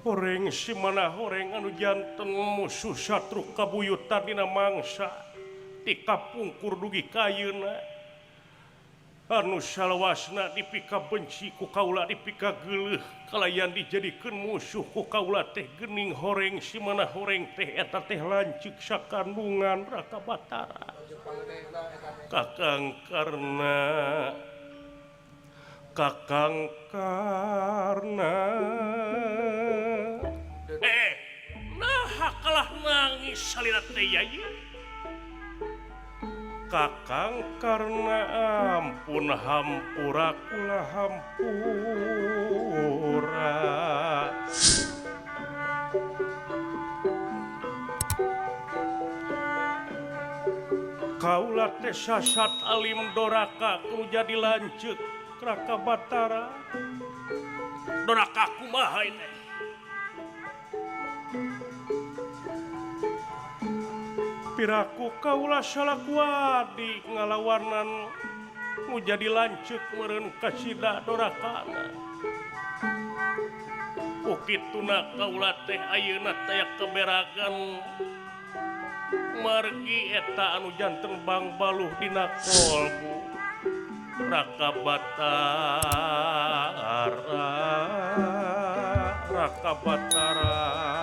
Horeng si mana horeng anu janten musuh satru kabuyutan dina mangsa ti kapungkur dugi ka ayeuna anu salawasna dipika benci ku kaula dipika geuleuh kalayan dijadikeun musuh ku kaula teh geuning horeng si mana horeng teh eta teh lanceuk sakandungan Raka Batara Kakang Karna Kakang Karna nah kalah nangis salira teh yai Kakang Karna ampun hampura kula hampura kaula teh sasat alim doraka ku jadi lanceuk Raka Batara doraka kumaha teh piraku kaula salaku adi ngalawanan nu jadi lanceuk meureun kasida dorakana ku kituna kaula teh ayeuna teh keberagan margi eta anu janten bangbaluh dina kolbu Raka Batara Raka Batara.